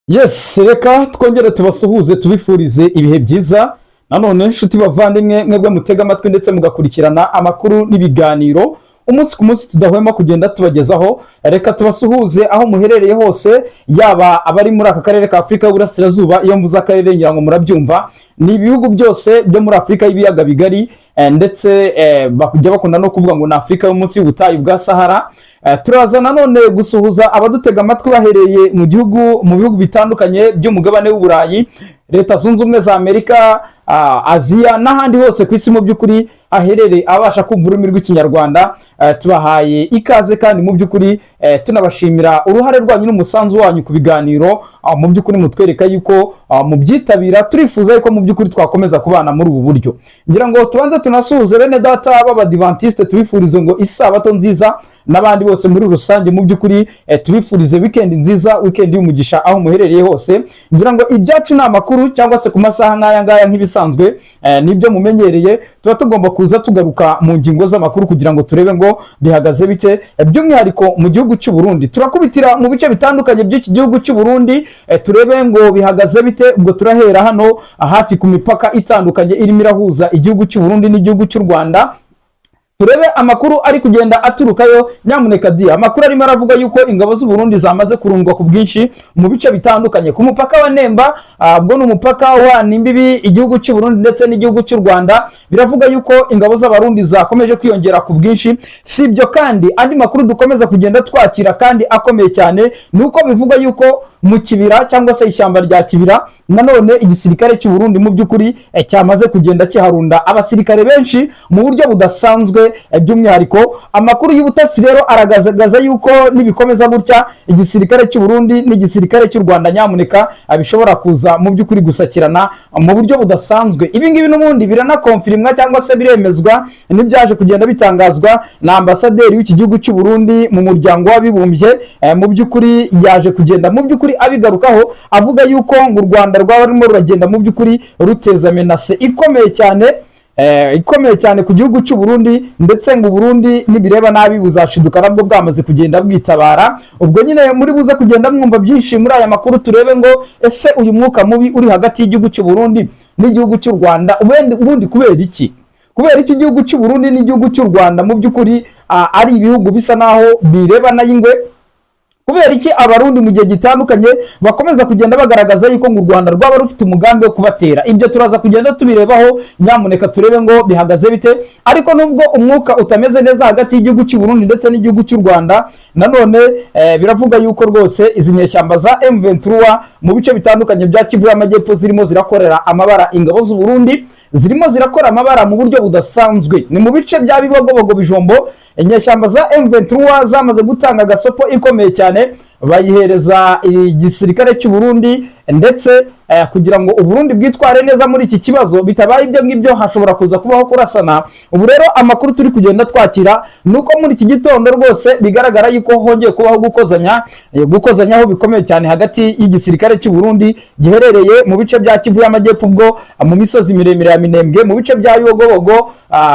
Yes, reka twongere tubasuhuze, tubifurize ibihe byiza nanone, inshuti bavandimwe, mwebwe mutega amatwi ndetse mugakurikirana amakuru n'ibiganiro umunsi ku munsi tudahwema kugenda tubagezaho. Reka tubasuhuze aho muherereye hose, yaba abari muri aka karere ka Afurika y'Uburasirazuba. Iyo mvuze akarere, ngira ngo murabyumva, ni ibihugu byose byo muri Afurika y'Ibiyaga Bigari, ndetse bajya bakunda no kuvuga ngo ni Afurika yo munsi y'ubutayu bwa Sahara. Turaza nanone gusuhuza abadutega amatwi bahereye mu bihugu bitandukanye by'umugabane w'Uburayi, Leta Zunze Ubumwe za Amerika, Aziya n'ahandi hose ku isi mu by'ukuri aherereye abasha kumva ururimi rw'Ikinyarwanda. Tubahaye ikaze kandi mu by'ukuri tunabashimira uruhare rwanyu n'umusanzu wanyu ku biganiro, mu by'ukuri mutwereka yuko mubyitabira. Turifuza yuko mu by'ukuri twakomeza kubana muri ubu buryo. Ngira ngo tubanze tunasuhuze bene data b'Abadivantisite, tubifurize ngo isabato nziza, n'abandi bose muri rusange mu by'ukuri tubifurize weekend nziza, weekend y'umugisha aho muherereye hose. Ngira ngo ibyacu ni amakuru, cyangwa se ku masaha nk'aya ngaya nk'ibisanzwe, nibyo mumenyereye, tuba tugomba kuza tugaruka mu ngingo z'amakuru kugira ngo turebe ngo bihagaze bite, by'umwihariko mu gihugu cy'u Burundi. Turakubitira mu bice bitandukanye by'iki gihugu cy'u Burundi, turebe ngo bihagaze bite. Ubwo turahera hano hafi ku mipaka itandukanye irimo irahuza igihugu cy'u Burundi n'igihugu cy'u Rwanda, turebe amakuru ari kugenda aturukayo. Nyamuneka di amakuru arimo aravuga yuko ingabo z'u Burundi zamaze kurundwa ku bwinshi mu bice bitandukanye ku mupaka wa Nemba. Ubwo ni umupaka wa imbibi igihugu cy'u Burundi ndetse n'igihugu cy'u Rwanda. Biravuga yuko ingabo z'Abarundi zakomeje kwiyongera ku bwinshi. Si ibyo kandi, andi makuru dukomeza kugenda twakira kandi akomeye cyane ni uko bivugwa yuko mu Kibira, cyangwa se ishyamba rya Kibira, nanone igisirikare cy'u Burundi mu by'ukuri cyamaze kugenda kiharunda abasirikare benshi mu buryo budasanzwe. By'umwihariko amakuru y'ubutasi rero aragaragaza yuko nibikomeza gutya, igisirikare cy'u Burundi n'igisirikare cy'u Rwanda, nyamuneka, bishobora kuza mu by'ukuri gusakirana mu buryo budasanzwe. Ibi ngibi n'ubundi biranakonfirimwa cyangwa se biremezwa n'ibyaje kugenda bitangazwa na ambasaderi w'iki gihugu cy'u Burundi mu Muryango w'Abibumbye. Mu by'ukuri yaje kugenda mu by'ukuri abigarukaho, avuga yuko ngo u Rwanda rwaba rurimo ruragenda mu by'ukuri ruteza menace ikomeye cyane, ikomeye cyane ku gihugu cy'u Burundi, ndetse ngo Burundi nibireba nabi buzashiduka nabwo bwamaze kugenda bwitabara. Ubwo nyine muri buze kugenda mwumva byinshi muri aya makuru, turebe ngo ese uyu mwuka mubi uri hagati y'igihugu cy'u Burundi n'igihugu cy'u Rwanda ubundi kubera iki? Kubera iki igihugu cy'u Burundi n'igihugu cy'u Rwanda mu by'ukuri ari ibihugu bisa naho birebana y'ingwe? Kubera iki Abarundi mu gihe gitandukanye bakomeza kugenda bagaragaza yuko ngo u Rwanda rwaba rufite umugambi wo kubatera? Ibyo turaza kugenda tubirebaho, nyamuneka, turebe ngo bihagaze bite. Ariko nubwo umwuka utameze neza hagati y'igihugu cy'u Burundi ndetse n'igihugu cy'u Rwanda, nanone biravuga yuko rwose izi nyeshyamba za M23 mu bice bitandukanye bya Kivu y'Amajyepfo zirimo zirakorera amabara ingabo z'u Burundi, zirimo zirakora amabara mu buryo budasanzwe. Ni mu bice bya Bibogobogo, Bijombo, inyeshyamba za M23 zamaze gutanga agasopo ikomeye cyane, bayihereza igisirikare cy'u Burundi, ndetse kugira ngo Uburundi bwitware neza muri iki kibazo. Bitabaye ibyo ngibyo, hashobora kuza kubaho kurasana. Ubu rero amakuru turi kugenda twakira ni uko muri iki gitondo rwose bigaragara yuko hongeye kubaho gukozanyaho bikomeye cyane hagati y'igisirikare cy'u Burundi giherereye mu bice bya Kivu y'Amajyepfo, ubwo mu misozi miremire ya Minembwe, mu bice bya Bibogobogo,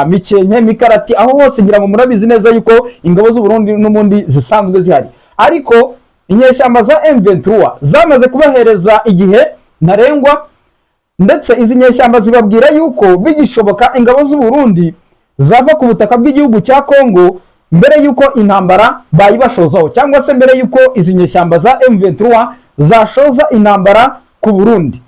Mikenke, Mikarati, aho hose ngira ngo murabizi neza yuko ingabo z'u Burundi n'ubundi zisanzwe zihari. Ariko inyeshyamba za M23 zamaze kubahereza igihe ntarengwa, ndetse izi nyeshyamba zibabwira yuko bigishoboka ingabo z'u Burundi zava ku butaka bw'igihugu cya Kongo mbere yuko intambara bayibashozaho, cyangwa se mbere yuko izi nyeshyamba za M23 zashoza intambara ku Burundi.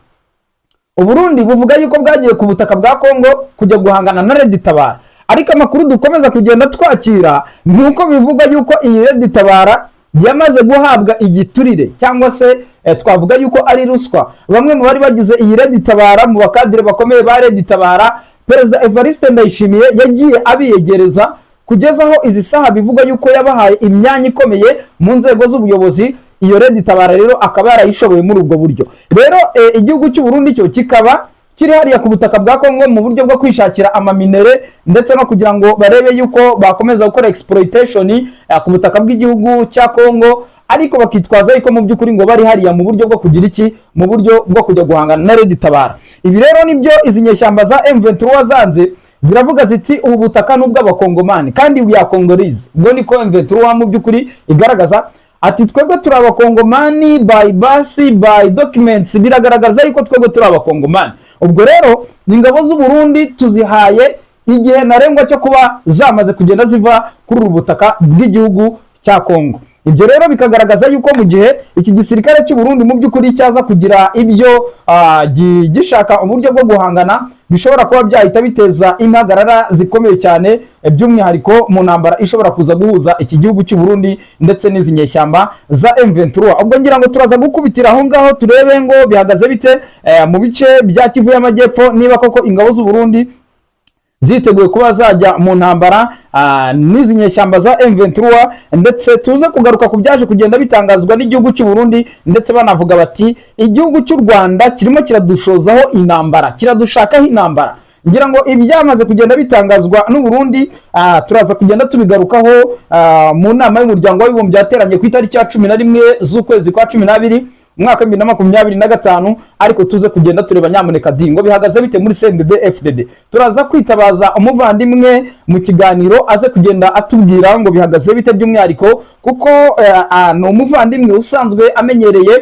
Uburundi buvuga yuko bwagiye ku butaka bwa Kongo kujya guhangana na Red Tabara, ariko amakuru dukomeza kugenda twakira ni uko bivuga yuko iyi Red Tabara yamaze guhabwa igiturire, cyangwa se twavuga yuko ari ruswa. Bamwe mu bari bagize iyi Red Tabara, mu bakadire bakomeye ba Red Tabara, Perezida Evariste Ndayishimiye yagiye abiyegereza kugeza aho izi saha bivuga yuko yabahaye imyanya ikomeye mu nzego z'ubuyobozi. Iyo Red Tabara rero akaba yarayishoboye muri ubwo buryo. Rero igihugu cy'u Burundi cyo kikaba kiri hariya ku butaka bwa Kongo mu buryo bwo kwishakira amaminerais, ndetse no kugira ngo barebe yuko bakomeza gukora exploitation ku butaka bw'igihugu cya Kongo, ariko bakitwaza yuko mu by'ukuri ngo bari hariya mu buryo bwo kugira iki? Mu buryo bwo kujya guhangana na Red Tabara. Ibi rero nibyo izi nyeshyamba za M23 zanze, ziravuga ziti: "Ubu butaka ni ubw'Abakongomani kandi we are Congolese." Ubwo niko M23 mu by'ukuri igaragaza. Ati: "Twebwe turi Abakongomani by birth, by documents, biragaragaza yuko twebwe turi Abakongomani. Ubwo rero ingabo z'u Burundi tuzihaye igihe ntarengwa cyo kuba zamaze kugenda ziva kuri ubu butaka bw'igihugu cya Kongo." Ibyo rero bikagaragaza yuko mu gihe iki gisirikare cy'u Burundi mu by'ukuri cyaza kugira ibyo gishaka uburyo bwo guhangana, bishobora kuba byahita biteza impagarara zikomeye cyane, by'umwihariko mu ntambara ishobora kuza guhuza iki gihugu cy'u Burundi ndetse n'izi nyeshyamba za M23. Ubwo ngira ngo turaza gukubitira aho ngaho, turebe ngo bihagaze bite mu bice bya Kivu y'Amajyepfo, niba koko ingabo z'u Burundi ziteguye kuba zajya mu ntambara n'izi nyeshyamba za M23, ndetse tuze kugaruka ku byaje kugenda bitangazwa n'igihugu cy'u Burundi, ndetse banavuga bati: "Igihugu cy'u Rwanda kirimo kiradushozaho intambara, kiradushakaho intambara." Ngira ngo ibyamaze kugenda bitangazwa n'u Burundi turaza kugenda tubigarukaho mu nama y'Umuryango w'Abibumbye yateranye ku itariki ya 11 z'ukwezi kwa 12, umwaka wa 2025. Ariko tuze kugenda tureba, nyamuneka di, ngo bihagaze bite muri CNDD FDD. Turaza kwitabaza umuvandimwe mu kiganiro, aze kugenda atubwira ngo bihagaze bite, by'umwihariko kuko ni umuvandimwe usanzwe amenyereye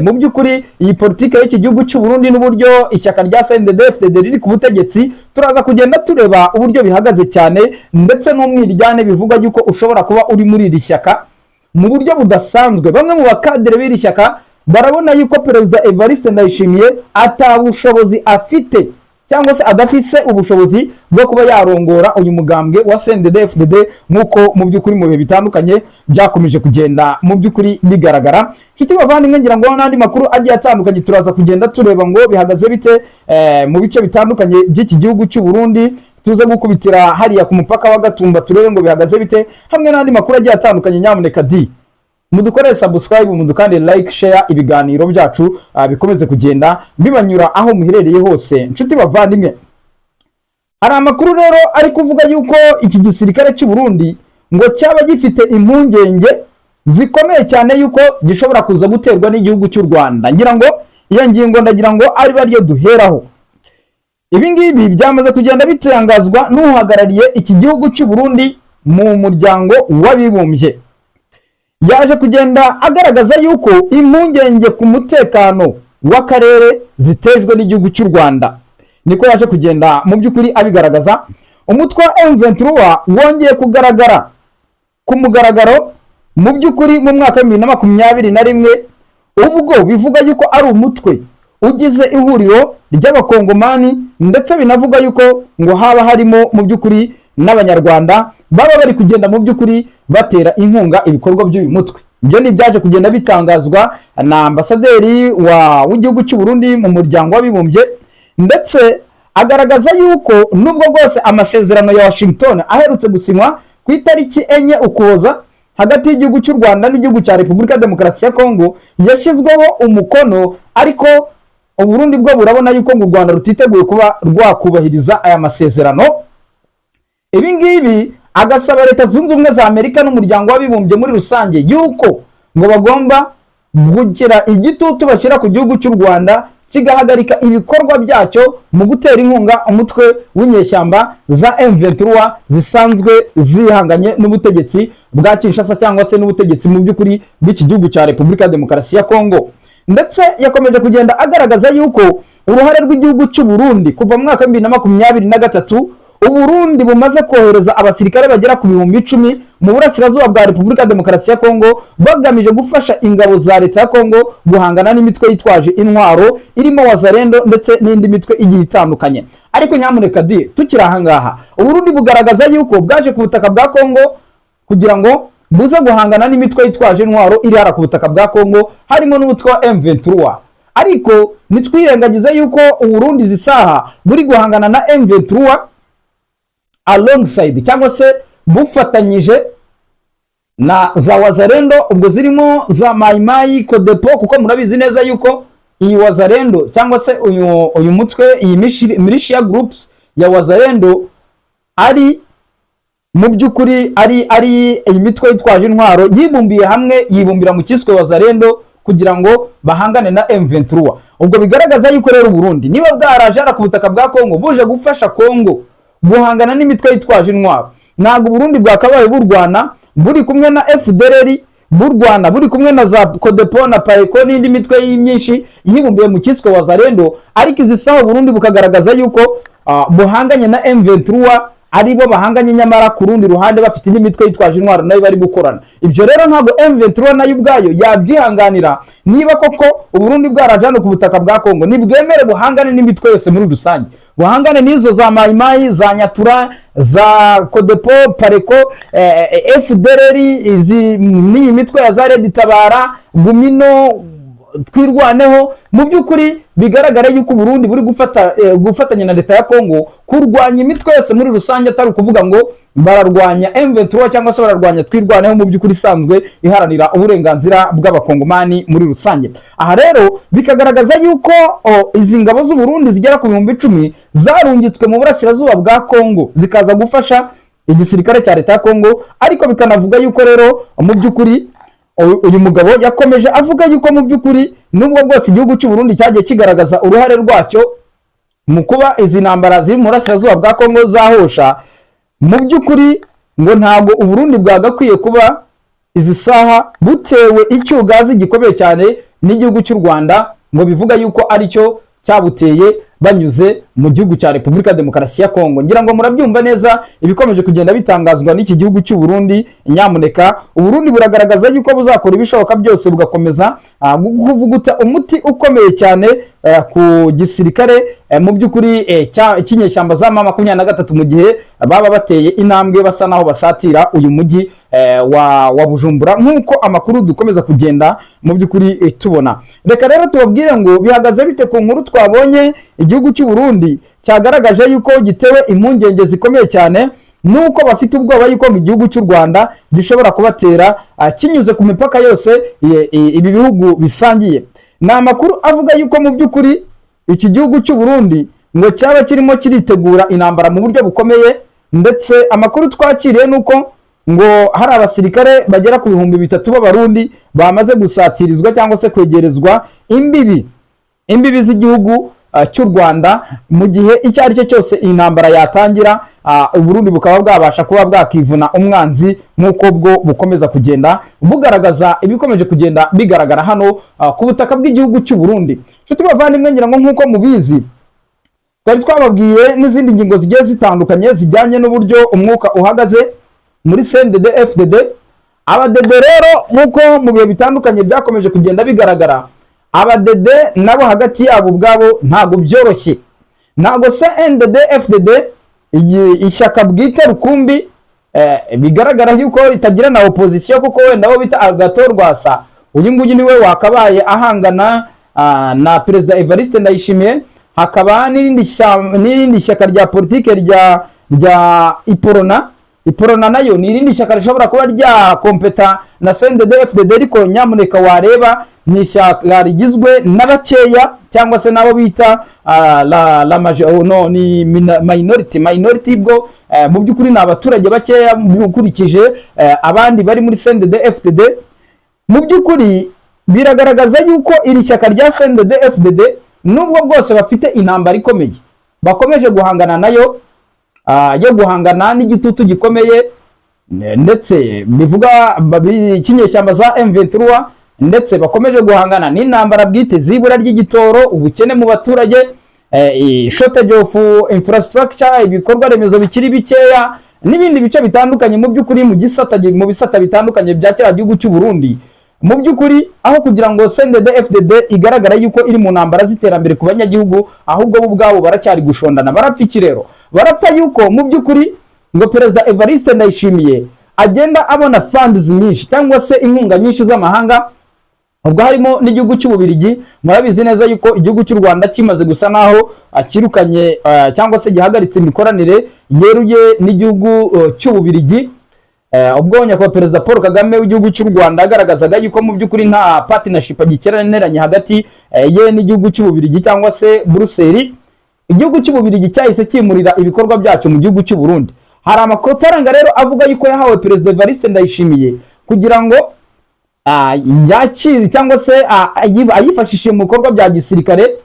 mu by'ukuri iyi politike y'iki gihugu cy'u Burundi n'uburyo ishyaka rya CNDD FDD riri ku butegetsi. Turaza kugenda tureba uburyo bihagaze cyane, ndetse n'umwiryane bivugwa yuko ushobora kuba uri muri iri shyaka mu buryo budasanzwe. Bamwe mu bakadere b'iri shyaka barabona yuko Perezida Evariste Ndayishimiye atabushobozi afite, cyangwa se adafise ubushobozi bwo kuba yarongora uyu mugambwe wa CNDD FDD, nk'uko mu by'ukuri mu bihe bitandukanye byakomeje kugenda mu by'ukuri bigaragara. Inshuti bavandimwe, ngira ngo n'andi makuru agiye atandukanye turaza kugenda tureba ngo bihagaze bite mu bice bitandukanye by'iki gihugu cy'u Burundi. Tuze gukubitira hariya ku mupaka wa Gatumba, turebe ngo bihagaze bite, hamwe n'andi makuru agiye atandukanye. Nyamuneka di, mudukorere subscribe, mudukande like, share, ibiganiro byacu bikomeze kugenda bibanyura aho muherereye hose. Inshuti bavandimwe, hari amakuru rero ari kuvuga yuko iki gisirikare cy'u Burundi ngo cyaba gifite impungenge zikomeye cyane yuko gishobora kuza guterwa n'igihugu cy'u Rwanda. Ngira ngo iyo ngingo ndagira ngo ari ariyo duheraho. Ibi ngibi byamaze kugenda bitangazwa n'uhagarariye iki gihugu cy'u Burundi mu Muryango w'Abibumbye. Yaje kugenda agaragaza yuko impungenge ku mutekano w'akarere zitejwe n'igihugu cy'u Rwanda. Niko yaje kugenda mu by'ukuri abigaragaza. Umutwe wa M23 wongeye kugaragara ku mugaragaro mu by'ukuri mu mwaka wa 2021, ubwo bivuga yuko ari umutwe ugize ihuriro ry'Abakongomani, ndetse binavuga yuko ngo haba harimo mu by'ukuri n'Abanyarwanda baba bari kugenda mu by'ukuri batera inkunga ibikorwa by'uyu mutwe. Ibyo ni ibyaje kugenda bitangazwa na ambasaderi w'igihugu cy'u Burundi mu Muryango w'Abibumbye, ndetse agaragaza yuko nubwo rwose amasezerano ya Washington aherutse gusinywa ku itariki 4 Ukuboza hagati y'igihugu cy'u Rwanda n'igihugu cya Repubulika ya Demokarasi ya Kongo yashyizweho umukono, ariko Uburundi bwo burabona yuko ngo u Rwanda rutiteguye kuba rwakubahiriza aya masezerano. Ibi ngibi agasaba Leta Zunze Ubumwe za Amerika n'Umuryango w'Abibumbye muri rusange yuko ngo bagomba kugira igitutu bashyira ku gihugu cy'u Rwanda, kigahagarika ibikorwa byacyo mu gutera inkunga umutwe w'inyeshyamba za M23 zisanzwe zihanganye n'ubutegetsi bwa Kinshasa, cyangwa se n'ubutegetsi mu by'ukuri bw'iki gihugu cya Repubulika ya Demokarasi ya Kongo. Ndetse yakomeje kugenda agaragaza yuko uruhare rw'igihugu cy'u Burundi kuva mu mwaka wa 2023, Uburundi bumaze kohereza abasirikare bagera ku 10,000 mu burasirazuba bwa Repubulika ya Demokarasi ya Kongo, bagamije gufasha ingabo za leta ya Kongo guhangana n'imitwe yitwaje intwaro irimo Wazalendo ndetse n'indi mitwe igiye itandukanye. Ariko nyamuneka di, tukiri ahangaha, Uburundi bugaragaza yuko bwaje ku butaka bwa Kongo kugira ngo buze guhangana n'imitwe yitwaje intwaro iri hara ku butaka bwa Kongo, harimo n'umutwe wa M23. Ariko ntitwirengagize yuko Uburundi izi saha buri guhangana na M23 alongside, cyangwa se bufatanyije na za Wazalendo, ubwo zirimo za Mayimayi, Codeco, kuko murabizi neza yuko iyi Wazalendo, cyangwa se uyu mutwe, iyi militia groups ya Wazalendo, ari mu by'ukuri ari iyi mitwe yitwaje intwaro yibumbiye hamwe, yibumbira mu cyiswe Wazalendo kugira ngo bahangane na M23. Ubwo bigaragaza yuko rero Burundi niba bwaraje hara ku butaka bwa Kongo buje gufasha Kongo guhangana n'imitwe yitwaje intwaro, ntabwo Burundi bwakabaye burwana buri kumwe na FDLR, burwana buri kumwe na za Codepo na Pareco n'indi mitwe myinshi yibumbiye mu cyiswe Wazalendo, ariko izi saha Burundi bukagaragaza yuko buhanganye na M23, aribo bahanganye, nyamara ku rundi ruhande bafite indi mitwe yitwaje intwaro nayo bari gukorana. Ibyo rero ntabwo M23 nayo ubwayo yabyihanganira. Niba koko Uburundi bwaraje hano ku butaka bwa Kongo, nibwemere buhangane n'imitwe yose muri rusange, buhangane n'izo za Mayimayi, za Nyatura, za Codepo, Pareco, FDLR, izi n'iyi mitwe ya za Red Tabara, Gumino, Twirwaneho. Mu by'ukuri bigaragara yuko Burundi buri gufatanya na leta ya Kongo kurwanya imitwe yose muri rusange, atari ukuvuga ngo bararwanya M23 cyangwa se bararwanya Twirwaneho, mu by'ukuri isanzwe iharanira uburenganzira bw'Abakongomani muri rusange. Aha rero bikagaragaza yuko izi ngabo z'u Burundi zigera ku 10,000 zarungitswe mu burasirazuba bwa Kongo, zikaza gufasha igisirikare cya leta ya Kongo. Ariko bikanavuga yuko rero mu by'ukuri uyu mugabo yakomeje avuga yuko mu by'ukuri nubwo bwose igihugu cy'u Burundi cyagiye kigaragaza uruhare rwacyo mu kuba izi ntambara ziri mu burasirazuba bwa Kongo zahosha, mu by'ukuri ngo ntabwo Uburundi bwagakwiye kuba izi saha butewe icyugazi gikomeye cyane n'igihugu cy'u Rwanda, ngo bivuga yuko aricyo cyabuteye banyuze mu gihugu cya Repubulika Demokarasi ya Kongo. Ngira ngo murabyumva neza ibikomeje kugenda bitangazwa n'iki gihugu cy'u Burundi. Nyamuneka, Uburundi buragaragaza yuko buzakora ibishoboka byose bugakomeza kuvuguta umuti ukomeye cyane ku gisirikare mu by'ukuri cy'inyeshyamba za M23, mu gihe baba bateye intambwe basa naho basatira uyu mujyi wa Bujumbura, nk'uko amakuru dukomeza kugenda mu by'ukuri tubona. Reka rero tubabwire ngo bihagaze bite ku nkuru twabonye igihugu cy'u Burundi cyagaragaje yuko gitewe impungenge zikomeye cyane nuko bafite ubwoba yuko ngo igihugu cy'u Rwanda gishobora kubatera kinyuze ku mipaka yose ibi bihugu bisangiye. Ni amakuru avuga yuko mu by'ukuri iki gihugu cy'u Burundi ngo cyaba kirimo kiritegura intambara mu buryo bukomeye, ndetse amakuru twakiriye nuko ngo hari abasirikare bagera ku 3000 b'Abarundi bamaze gusatirizwa cyangwa se kwegerezwa imbibi z'igihugu cy'u Rwanda, mu gihe icyo ari cyo cyose intambara yatangira, Uburundi bukaba bwabasha kuba bwakivuna umwanzi, nk'uko bwo bukomeza kugenda bugaragaza ibikomeje kugenda bigaragara hano ku butaka bw'igihugu cy'u Burundi. Nshuti bavandimwe, ngira ngo nk'uko mubizi twari twababwiye n'izindi ngingo zigiye zitandukanye zijyanye n'uburyo umwuka uhagaze muri CNDD FDD. Abadede rero, nk'uko mu bihe bitandukanye byakomeje kugenda bigaragara, abadede nabo hagati yabo ubwabo ntabwo byoroshye. Ntabwo CNDD FDD, ishyaka bwite rukumbi, bigaragara yuko ritagira na opposition, kuko wenda bo bita Agathon Rwasa, uyu nguyu niwe wakabaye ahangana na Perezida Evariste Ndayishimiye. Hakaba n'irindi shyaka rya politike rya Uprona. Uprona nayo ni irindi shyaka rishobora kuba ryakompeta na CNDD FDD, ariko nyamuneka wareba ni ishyaka rigizwe n'abakeya cyangwa se n'abo bita la oh, no, ni minority. Bwo mu by'ukuri ni abaturage bakeya ukurikije abandi bari muri CNDD FDD. Mu by'ukuri biragaragaza yuko iri shyaka rya CNDD FDD, nubwo bwose bafite intambara ikomeye bakomeje guhangana nayo, yo guhangana n'igitutu gikomeye ndetse bivuga cy'inyeshyamba za M23, ndetse bakomeje guhangana n'intambara bwite z'ibura ry'igitoro, ubukene mu baturage, shortage of infrastructure, ibikorwa remezo bikiri bikeya, n'ibindi bice bitandukanye mu by'ukuri mu bisata bitandukanye bya kiriya gihugu cy'u Burundi. Mu by'ukuri aho kugira ngo CNDD FDD igaragara yuko iri mu ntambara z'iterambere ku banyagihugu, ahubwo bo ubwabo baracyari gushondana. Barapfa iki rero? Barapfa yuko mu by'ukuri ngo Perezida Evariste Ndayishimiye agenda abona funds nyinshi cyangwa se inkunga nyinshi z'amahanga, ubwo harimo n'igihugu cy'Ububirigi. Murabizi neza yuko igihugu cy'u Rwanda kimaze gusa naho kirukanye cyangwa se gihagaritse imikoranire yeruye n'igihugu cy'Ububirigi. Ubwo nyakubahwa Perezida Paul Kagame w'igihugu cy'u Rwanda agaragazaga yuko mu by'ukuri nta partnership agikeneranye hagati ye n'igihugu cy'Ububirigi cyangwa se Buruseli, igihugu cy'Ububirigi cyahise kimurira ibikorwa byacyo mu gihugu cy'u Burundi. Hari amafaranga rero avuga yuko yahawe Perezida Evariste Ndayishimiye kugira ngo yakire cyangwa se ayifashishije mu bikorwa bya gisirikare,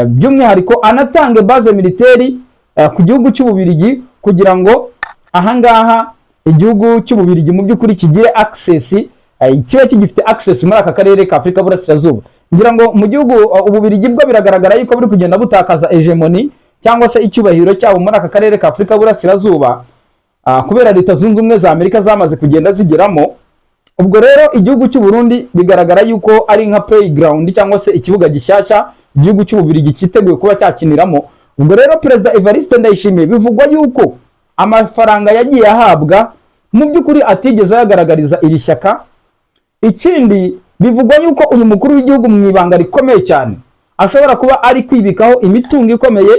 by'umwihariko anatange base militaire ku gihugu cy'Ububirigi, kugira ngo ahangaha igihugu cy'Ububirigi mu by'ukuri kigire access kiba kigifite access muri aka karere ka Afurika Burasirazuba. Ngira ngo mu gihugu Ububirigi bwo biragaragara yuko buri kugenda butakaza hegemony cyangwa se icyubahiro cyabo muri aka karere ka Afurika Burasirazuba, kubera Leta Zunze Ubumwe za Amerika zamaze kugenda zigeramo. Ubwo rero igihugu cy'u Burundi bigaragara yuko ari nka playground cyangwa se ikibuga gishyashya igihugu cy'Ububirigi cyiteguye kuba cyakiniramo. Ubwo rero Perezida Evariste Ndayishimiye bivugwa yuko amafaranga yagiye ahabwa mu by'ukuri atigeze ayagaragariza iri shyaka. Ikindi, bivugwa yuko uyu mukuru w'igihugu mu ibanga rikomeye cyane ashobora kuba ari kwibikaho imitungo ikomeye,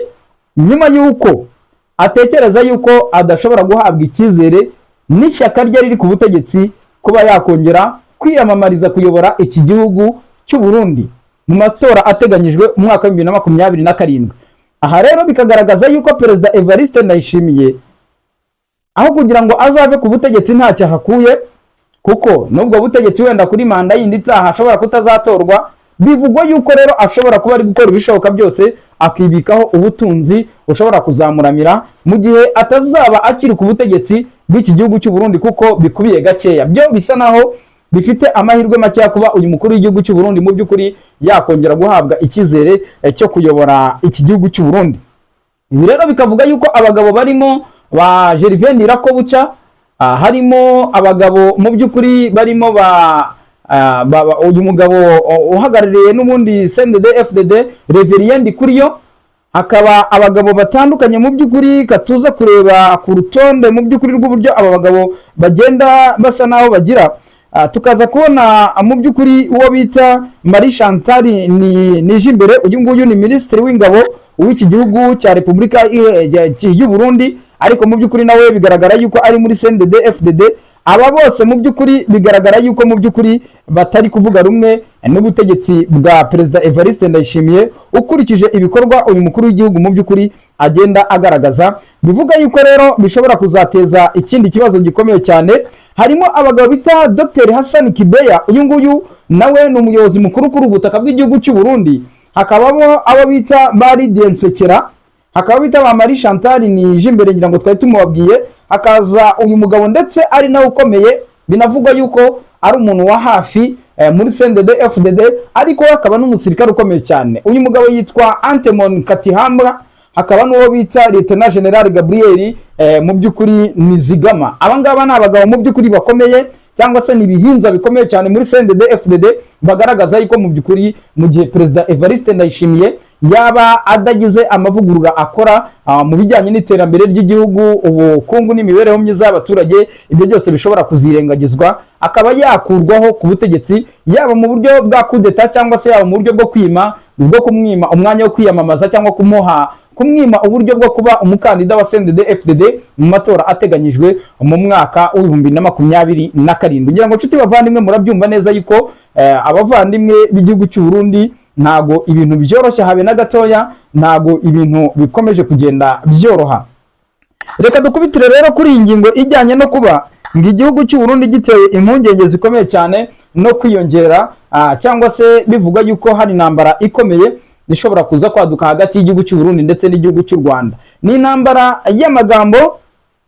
nyuma y'uko atekereza yuko adashobora guhabwa icyizere n'ishyaka rye riri ku butegetsi kuba yakongera kwiyamamariza kuyobora iki gihugu cy'u Burundi mu matora ateganyijwe mu mwaka wa 2027. Aha rero bikagaragaza yuko Perezida Evariste Ndayishimiye, aho kugira ngo azave ku butegetsi ntacyo ahakuye, kuko n'ubwo butegetsi wenda kuri manda yindi itaha ashobora kutazatorwa, bivugwa yuko rero ashobora kuba ari gukora ibishoboka byose akibikaho ubutunzi bushobora kuzamuramira mu gihe atazaba akiri ku butegetsi bw'iki gihugu cy'u Burundi, kuko bikubiye gakeya byo bisa naho bifite amahirwe makeya kuba uyu mukuru w'igihugu cy'u Burundi mu by'ukuri yakongera guhabwa icyizere cyo kuyobora iki gihugu cy'u Burundi. Ibi rero bikavuga yuko abagabo barimo ba Gervais Ndirakobuca, harimo abagabo mu by'ukuri barimo ba uyu mugabo uhagarariye n'ubundi CNDD FDD, Reverien Ndikuriyo, hakaba abagabo batandukanye mu by'ukuri katuza kureba ku rutonde mu by'ukuri rw'uburyo aba bagabo bagenda basa naho bagira. Tukaza kubona mu by'ukuri uwo bita Marie Chantal ni Nijimbere. Uyu nguyu ni Minisitiri w'Ingabo w'iki gihugu cya Repubulika y'u Burundi, ariko mu by'ukuri nawe bigaragara yuko ari muri CNDD FDD. Aba bose mu by'ukuri bigaragara yuko mu by'ukuri batari kuvuga rumwe n'ubutegetsi bwa Perezida Evariste Ndayishimiye, ukurikije ibikorwa uyu mukuru w'igihugu mu by'ukuri agenda agaragaza. Bivuga yuko rero bishobora kuzateza ikindi kibazo gikomeye cyane. Harimo abagabo bita Dr Hassan Kibeya, uyu nguyu nawe ni umuyobozi mukuru kuri ubutaka bw'igihugu cy'u Burundi. Hakabamo abo bita ba Lydie Nsekera, hakaba bita ba Marie Chantal Nijimbere, ngira ngo twari tumubabwiye. Hakaza uyu mugabo ndetse ari nawe ukomeye, binavugwa yuko ari umuntu wa hafi muri CNDD FDD, ariko we akaba n'umusirikare ukomeye cyane. Uyu mugabo yitwa Antemon Katihambwa. Hakaba n'uwo bita Lieutenant General Gabriel mu by'ukuri Nizigama. Aba ngaba ni abagabo mu by'ukuri bakomeye cyangwa se ni ibihinza bikomeye cyane muri CNDD FDD, bagaragaza yuko mu by'ukuri mu gihe Perezida Evariste Ndayishimiye yaba adagize amavugurura akora mu bijyanye n'iterambere ry'igihugu, ubukungu n'imibereho myiza y'abaturage, ibyo byose bishobora kuzirengagizwa akaba yakurwaho ku butegetsi, yaba mu buryo bwa kudeta cyangwa se yaba mu buryo bwo kwima, bwo kumwima umwanya wo kwiyamamaza cyangwa kumwima uburyo bwo kuba umukandida wa CNDD FDD mu matora ateganyijwe mu mwaka wa 2027. Ngira ngo nshuti bavandimwe murabyumva neza yuko abavandimwe b'igihugu cy'u Burundi ntago ibintu byoroshye habe na gatoya, ntago ibintu bikomeje kugenda byoroha. Reka dukubitire rero kuri iyi ngingo ijyanye no kuba ngo igihugu cy'u Burundi giteye impungenge zikomeye cyane no kwiyongera, cyangwa se bivugwa yuko hari intambara ikomeye ishobora kuza kwaduka hagati y'igihugu cy'u Burundi ndetse n'igihugu cy'u Rwanda. Ni intambara y'amagambo,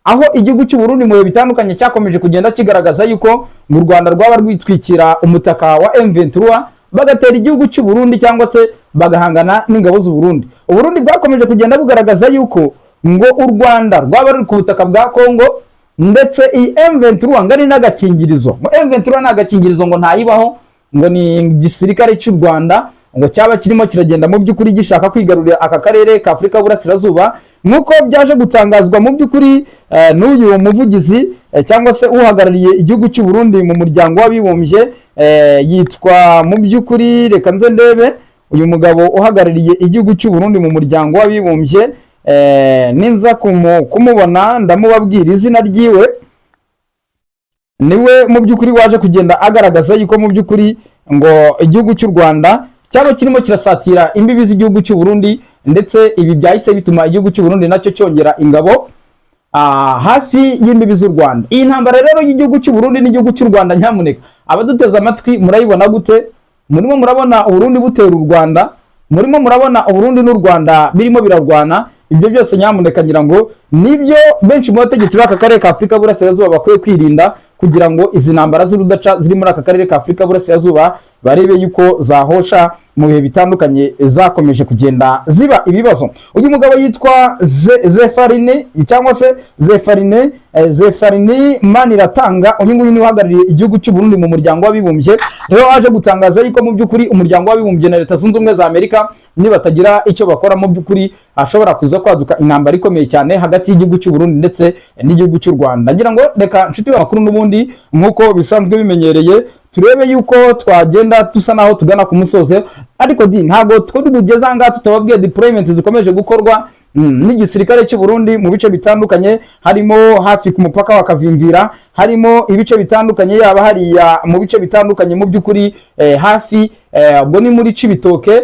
aho igihugu cy'u Burundi mu bihe bitandukanye cyakomeje kugenda kigaragaza yuko mu Rwanda rwaba rwitwikira umutaka wa M23 bagatera igihugu cy'u Burundi cyangwa se bagahangana n'ingabo z'u Burundi. Uburundi bwakomeje kugenda bugaragaza yuko ngo u Rwanda rwaba ruri ku butaka bwa Kongo, ndetse iyi M23 ngo ari n'agakingirizo, ngo M23 ni agakingirizo, ngo ntayibaho, ngo ni igisirikare cy'u Rwanda ngo cyaba kirimo kiragenda mu by'ukuri gishaka kwigarurira aka karere ka Afurika y'Uburasirazuba, nk'uko byaje gutangazwa mu by'ukuri n'uyu muvugizi cyangwa se uhagarariye igihugu cy'u Burundi mu Muryango w'Abibumbye, yitwa mu by'ukuri, reka nze ndebe uyu mugabo uhagarariye igihugu cy'u Burundi mu Muryango w'Abibumbye, ninza kumubona ndamubabwira izina ryiwe. Niwe mu by'ukuri waje kugenda agaragaza yuko mu by'ukuri ngo igihugu cy'u Rwanda cyaba kirimo kirasatira imbibi z'igihugu cy'u Burundi, ndetse ibi byahise bituma igihugu cy'u Burundi nacyo cyongera ingabo hafi y'imbibi z'u Rwanda. Iyi ntambara rero y'igihugu cy'u Burundi n'igihugu cy'u Rwanda, nyamuneka abaduteze amatwi, murayibona gute? Murimo murabona Uburundi butera u Rwanda? Murimo murabona Uburundi n'u Rwanda birimo birarwana? Ibyo byose nyamuneka ngira ngo nibyo benshi mu bategetsi b'aka karere ka Afurika y'Uburasirazuba bakwiye kwirinda. kugira ngo izi ntambara z'urudaca ziri muri aka karere ka Afurika y'Uburasirazuba barebe yuko zahosha mu bihe bitandukanye zakomeje kugenda ziba ibibazo. Uyu mugabo yitwa Zefarine cyangwa se Zefarine, Zefarini Maniratanga. Uyu nguyu niwe uhagarariye igihugu cy'u Burundi mu Muryango w'Abibumbye. Rero waje gutangaza yuko mu by'ukuri Umuryango w'Abibumbye na Leta Zunze Ubumwe za Amerika nibatagira icyo bakora, mu by'ukuri hashobora kuza kwaduka intambara ikomeye cyane hagati y'igihugu cy'u Burundi ndetse n'igihugu cy'u Rwanda. Ngira ngo reka, nshuti makuru, n'ubundi nk'uko bisanzwe bimenyereye, turebe yuko twagenda dusa naho tugana ku musozo, ariko di ntabwo twari bugeze aha ngaha tutababwiye deployment zikomeje gukorwa n'igisirikare cy'u Burundi mu bice bitandukanye, harimo hafi ku mupaka wa Kavimvira, harimo ibice bitandukanye, yaba hariya mu bice bitandukanye mu by'ukuri hafi ubwo ni muri Cibitoke,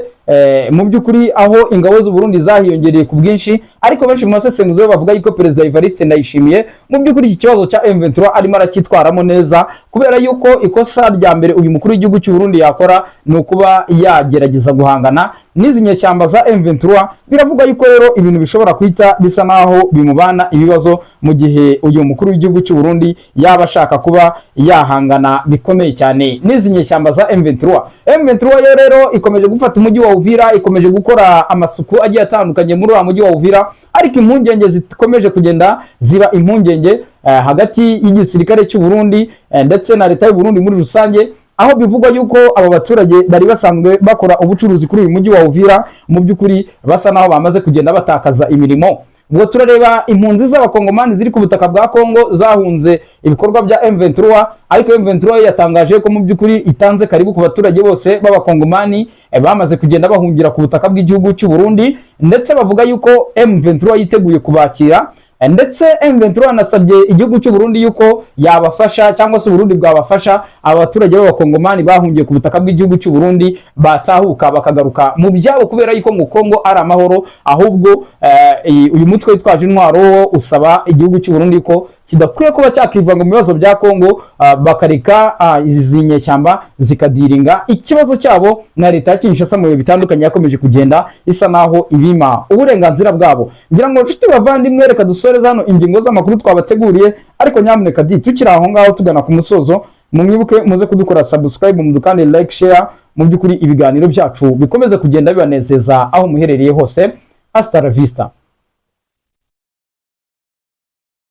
mu by'ukuri aho ingabo z'u Burundi zahiyongereye ku bwinshi. Ariko benshi mu basesenguzi bo bavuga yuko Perezida Evariste Ndayishimiye mu by'ukuri iki kibazo cya M23 arimo aracyitwaramo neza, kubera yuko ikosa rya mbere uyu mukuru w'igihugu cy'u Burundi yakora ni ukuba yagerageza guhangana n'izi nyeshyamba za M23. Biravuga yuko rero ibintu bishobora guhita bisa naho bimubana ibibazo mu gihe uyu mukuru w'igihugu cy'u Burundi yaba ashaka kuba yahangana bikomeye cyane n'izi nyeshyamba za M23. M23 yo rero ikomeje gufata umujyi wa Uvira, ikomeje gukora amasuku agiye atandukanye muri wa mujyi wa Uvira, ariko impungenge zikomeje kugenda ziba impungenge hagati y'igisirikare cy'u Burundi ndetse na leta y'u Burundi muri rusange, aho bivugwa yuko aba baturage bari basanzwe bakora ubucuruzi kuri uyu mujyi wa Uvira mu by'ukuri basa naho bamaze kugenda batakaza imirimo. Ubwo turareba impunzi z'Abakongomani ziri ku butaka bwa Kongo zahunze ibikorwa bya M23, ariko M23 yatangaje ko mu by'ukuri itanze karibu ku baturage bose b'Abakongomani bamaze kugenda bahungira ku butaka bw'igihugu cy'u Burundi, ndetse bavuga yuko M23 yiteguye kubakira. Ndetse M23 yanasabye igihugu cy'u Burundi yuko yabafasha cyangwa se Burundi bwabafasha, aba baturage b'Abakongomani bahungiye ku butaka bw'igihugu cy'u Burundi batahuka bakagaruka mu byabo, kubera yuko ngo Kongo ari amahoro. Ahubwo uyu mutwe witwaje intwaro wo usaba igihugu cy'u Burundi ko kidakwiye kuba cyakivanga mu bibazo bya Kongo, bakareka izi nyeshyamba zikadiringa ikibazo cyabo na leta ya Kinshasa mu bihe bitandukanye yakomeje kugenda isa naho ibima uburenganzira bwabo. Ngira ngo, nshuti bavandimwe, reka dusoreze hano ingingo z'amakuru twabateguriye, ariko nyamuneka di tukiri aho ngaho tugana ku musozo, mumwibuke muze kudukora subscribe, mudukande like, share, mu by'ukuri ibiganiro byacu bikomeze kugenda bibanezeza aho muherereye hose. Hasta la vista.